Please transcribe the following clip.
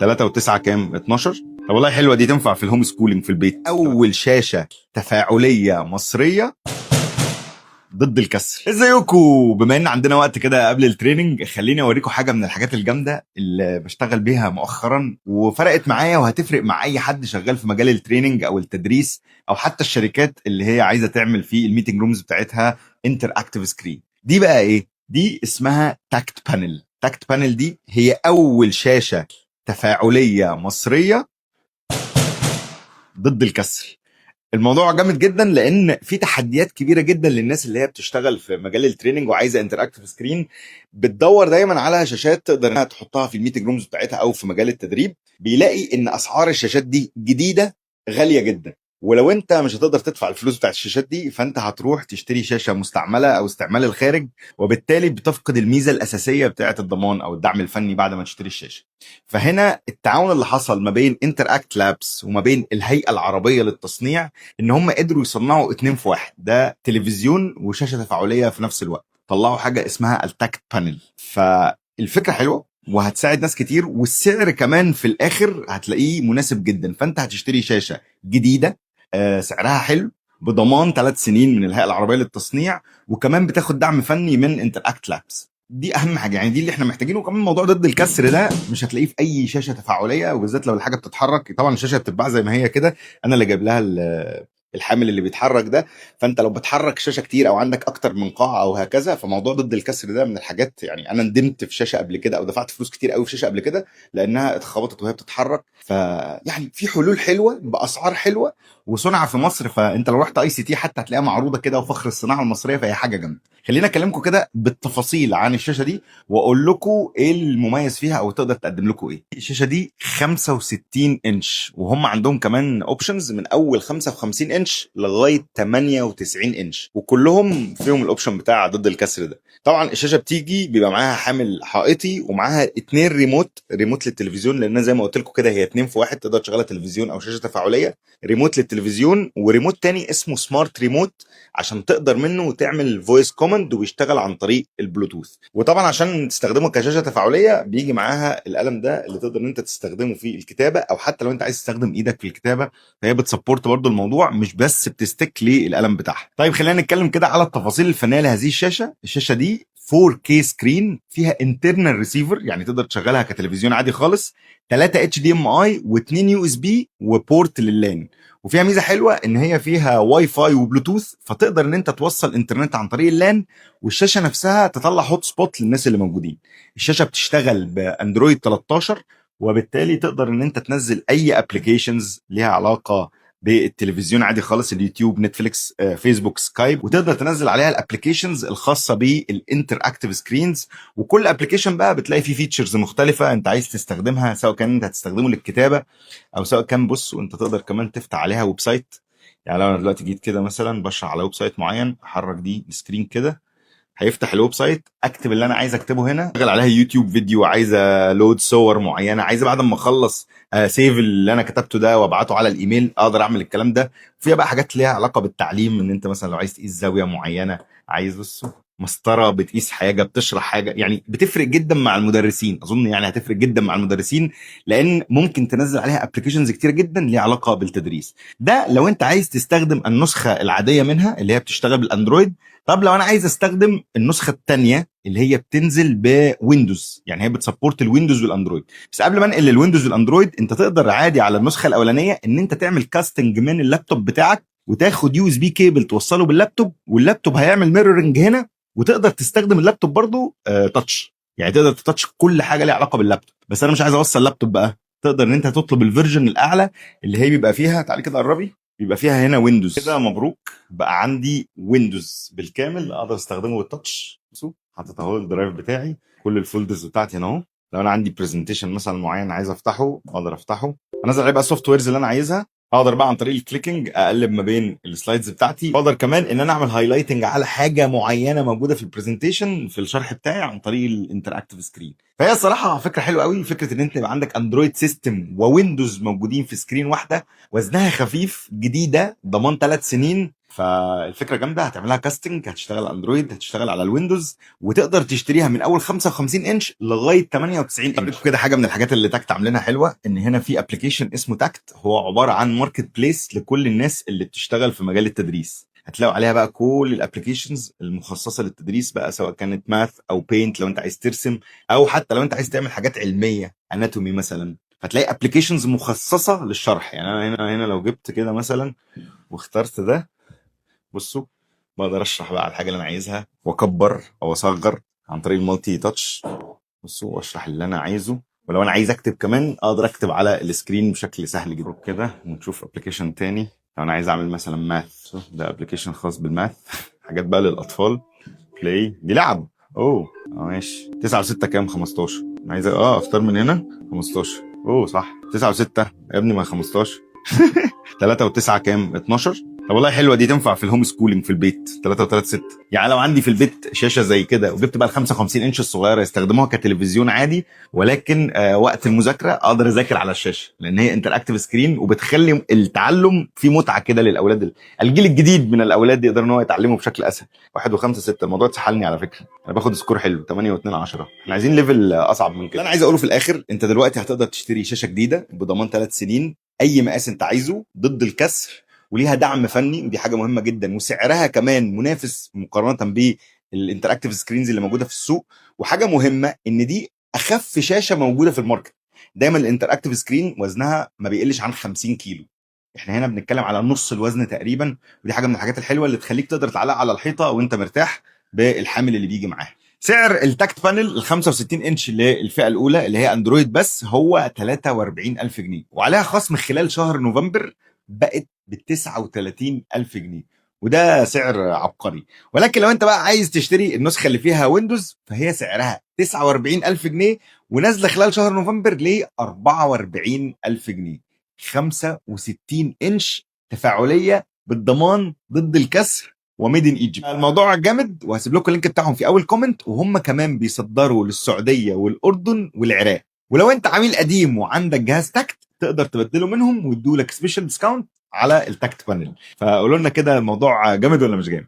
3 و9 كام؟ 12. طب والله حلوة دي، تنفع في ال home schooling في البيت. اول شاشة تفاعلية مصرية ضد الكسر. ازيكم؟ بما ان عندنا وقت كده قبل ال training، خليني اوريكم حاجة من الحاجات الجامدة اللي بشتغل بيها مؤخرا وفرقت معايا وهتفرق مع اي حد شغال في مجال ال training او التدريس او حتى الشركات اللي هي عايزه تعمل في ال meeting rooms بتاعتها interactive screen. دي بقى ايه؟ دي اسمها Tact Panel. Tact Panel دي هي اول شاشة تفاعلية مصرية ضد الكسر. الموضوع جامد جدا لان في تحديات كبيرة جدا للناس اللي هي بتشتغل في مجال ال training وعايزه interactive screen، بتدور دايما على شاشات تقدر انها تحطها في ال meeting rooms بتاعتها او في مجال التدريب. بيلاقي ان اسعار الشاشات دي جديدة غالية جدا، ولو انت مش هتقدر تدفع الفلوس بتاعت الشاشات دي فانت هتروح تشتري شاشة مستعملة او استعمال الخارج، وبالتالي بتفقد الميزة الاساسية بتاعت الضمان او الدعم الفني بعد ما تشتري الشاشه. فهنا التعاون اللي حصل ما بين Interact Labs وما بين الهيئة العربية للتصنيع ان هم قدروا يصنعوا 2 في 1، ده تلفزيون وشاشه تفاعلية في نفس الوقت. طلعوا حاجة اسمها ال Tact Panel. فالفكرة حلوة وهتساعد ناس كتير، والسعر كمان في الاخر هتلاقيه مناسب جدا. فانت هتشتري شاشة جديدة سعرها حلو بضمان 3 سنين من الهيئة العربية للتصنيع، وكمان بتاخد دعم فني من Interact Labs. دي اهم حاجه، يعني دي اللي احنا محتاجينه. وكمان موضوع ضد الكسر ده مش هتلاقيه في اي شاشة تفاعليه، وبالذات لو الحاجة بتتحرك. طبعا الشاشة بتتباع زي ما هي كده، انا اللي جايب لها الحامل اللي بيتحرك ده. فانت لو بتحرك شاشة كتير او عندك اكتر من قاعة او هكذا، فموضوع ضد الكسر ده من الحاجات، يعني انا ندمت في شاشة قبل كده او دفعت فلوس كتير قوي في شاشة قبل كده لانها اتخبطت وهي بتتحرك. فيعني في حلول حلوة باسعار حلوة وصنع في مصر. فانت لو رحت ICT حتى هتلاقيها معروضة كده، وفخر الصناعة المصريه، فهي حاجة جامده. خلينا اكلمكم كده بالتفاصيل عن الشاشة دي واقول لكم ايه المميز فيها او تقدر تقدم لكم ايه. الشاشة دي 65 انش، وهم عندهم كمان options من اول 55 انش لغاية 98 انش، وكلهم فيهم ال option بتاع ضد الكسر ده. طبعا الشاشة بتيجي بيبقى معاها حامل حائطي ومعاها اتنين remote، remote للتلفزيون لان زي ما قلت لكم كده هي 2 في 1، تقدر تشغلها تلفزيون او شاشة تفاعليه. ريموت للتلفزيون وريموت تاني اسمه smart remote عشان تقدر منه تعمل voice command ويشتغل عن طريق البلوتوث. وطبعا عشان تستخدمه كشاشه تفاعلية بيجي معاها القلم ده اللي تقدر ان انت تستخدمه في الكتابه، او حتى لو انت عايز تستخدم ايدك في الكتابة فهي بت support برضو الموضوع، مش بس بت stick للقلم بتاعها. طيب خلينا نتكلم كده على التفاصيل الفنية لهذه الشاشه. الشاشة دي 4K screen، فيها internal receiver، يعني تقدر تشغلها كتلفزيون عادي خالص، 3 HDMI و2 USB و port لل LAN. وفيها ميزة حلوة ان هي فيها واي فاي وبلوتوث، فتقدر ان انت توصل انترنت عن طريق ال LAN والشاشه نفسها تطلع hotspot للناس اللي موجودين. الشاشة بتشتغل ب Android 13، وبالتالي تقدر ان انت تنزل اي applications ليها علاقة بالتلفزيون عادي خالص، اليوتيوب، Netflix، Facebook، Skype، وتقدر تنزل عليها ال applications الخاصة بال interactive screens. وكل application بقى بتلاقي فيه features مختلفة انت عايز تستخدمها، سواء كان انت هتستخدمه للكتابة او سواء كان، بص، وانت تقدر كمان تفتح عليها website. يعني لو انا دلوقتي جيت كده مثلا بشرح على website معين، احرك دي ال screen كده هيفتح ال website، اكتب اللي انا عايز اكتبه هنا، اشغل عليها YouTube video، عايز load صور معينه، عايز بعد ما اخلص save اللي انا كتبته ده وابعته على الايميل، اقدر اعمل الكلام ده. فيها بقى حاجات ليها علاقة بالتعليم، ان انت مثلا لو عايز تقيس زاوية معينه، عايز، بصوا، مسطرة بتقيس حاجه، بتشرح حاجه، يعني بتفرق جدا مع المدرسين. اظن يعني هتفرق جدا مع المدرسين لان ممكن تنزل عليها applications كتير جدا ليها علاقة بالتدريس. ده لو انت عايز تستخدم النسخة العادية منها اللي هي بتشتغل بال Android. طب لو انا عايز استخدم النسخة الثانية اللي هي بتنزل ب Windows، يعني هي بت support ال Windows وال Android. بس قبل ما انقل لل Windows وال Android، انت تقدر عادي على النسخة الاولانية ان انت تعمل casting من اللابتوب بتاعك وتاخد USB cable توصله بال laptop، وال laptop هيعمل mirroring هنا، وتقدر تستخدم اللابتوب برضو touch، يعني تقدر ت touch كل حاجة ليها علاقة باللابتوب. بس انا مش عايز اوصل لابتوب بقى، تقدر ان انت تطلب ال version الاعلى اللي هي بيبقى فيها، تعالي كده قربي، بيبقى فيها هنا Windows كده. مبروك، بقى عندي Windows بالكامل اقدر استخدمه بال touch. بصوا، حاطط اهو ال drive بتاعي، كل ال folders بتاعتي هنا اهو. لو انا عندي presentation مثلا معين عايز افتحه اقدر افتحه، انزل عليه بقى ال softwares اللي انا عايزها. اقدر بقى عن طريق ال clicking اقلب ما بين ال slides بتاعتي. اقدر كمان ان انا اعمل highlighting على حاجة معينة موجودة في ال presentation في الشرح بتاعي عن طريق ال interactive screen. فهي الصراحة فكرة حلوة قوي، فكرة ان انت يبقى عندك Android system و Windows موجودين في screen واحده، وزنها خفيف، جديده، ضمان 3 سنين. فالفكرة جامده، هتعملها casting، هتشتغل Android، هتشتغل على ال Windows، وتقدر تشتريها من اول 55 انش لغاية 98 انش. كده حاجة من الحاجات اللي تاكت عاملينها حلوه، ان هنا في application اسمه تاكت، هو عبارة عن marketplace لكل الناس اللي بتشتغل في مجال التدريس. هتلاقوا عليها بقى كل ال applications المخصصة للتدريس بقى، سواء كانت math او paint لو انت عايز ترسم، او حتى لو انت عايز تعمل حاجات علمية anatomy مثلا، فتلاقي applications مخصصة للشرح. يعني انا هنا لو جبت كده مثلا واخترت ده، بصوا بقدر اشرح بقى على الحاجة اللي انا عايزها، واكبر او اصغر عن طريق ال multi touch. بصوا، واشرح اللي انا عايزه، ولو انا عايز اكتب كمان اقدر اكتب على ال screen بشكل سهل جدا كده. ونشوف application تاني، لو انا عايز اعمل مثلا math، ده application خاص بال math، حاجات بقى للاطفال، play، دي لعب. اوه ماشي، 9 و6 كام؟ 15. انا عايز اختار من هنا 15. اوه صح، 9 و6 يا ابني ما 15. 3 و9 كام؟ 12. طب والله حلوة دي، تنفع في ال home schooling في البيت. 3 و3 6. يعني لو عندي في البيت شاشة زي كده وجبت بقى ال 55 انش الصغيره، يستخدموها كتلفزيون عادي، ولكن وقت المذاكرة اقدر اذاكر على الشاشه، لان هي interactive screen وبتخلي التعلم في متعه كده للاولاد. الجيل الجديد من الاولاد يقدروا ان هو يتعلموا بشكل اسهل. 1 و5 6. الموضوع اتسحلني على فكره، انا باخد score حلو، 8 و2 10. احنا عايزين level اصعب من كده. انا عايز اقوله في الاخر، انت دلوقتي هتقدر تشتري شاشة جديدة بضمان 3 سنين، اي مقاس انت عايزه، ضد الكسر، وليها دعم فني، ودي حاجة مهمة جدا، وسعرها كمان منافس مقارنة بال interactive screens اللي موجودة في السوق. وحاجه مهمه، ان دي اخف شاشة موجودة في ال market. دايما ال interactive screen وزنها ما بيقلش عن 50 كيلو، احنا هنا بنتكلم على نص الوزن تقريبا، ودي حاجة من الحاجات الحلوة اللي تخليك تقدر تعلقها على الحيطة وانت مرتاح بالحامل اللي بيجي معاها. سعر ال Tact panel ال 65 انش للفئه الاولى اللي هي Android بس هو 43000 جنيه، وعليها خصم خلال شهر نوفمبر بقت ب 39000 جنيه، وده سعر عبقري. ولكن لو انت بقى عايز تشتري النسخة اللي فيها Windows فهي سعرها 49000 جنيه، ونازلة خلال شهر نوفمبر ل 44000 جنيه. 65 انش تفاعلية بالضمان ضد الكسر و made in Egypt. الموضوع جامد، وهسيب لكم ال link بتاعهم في اول comment. وهم كمان بيصدروا للسعودية والاردن والعراق. ولو انت عميل قديم وعندك جهاز تاكت تقدر تبدله منهم ويدوا لك special discount على ال Tact panel. فقولوا لنا كده، الموضوع جامد ولا مش جامد؟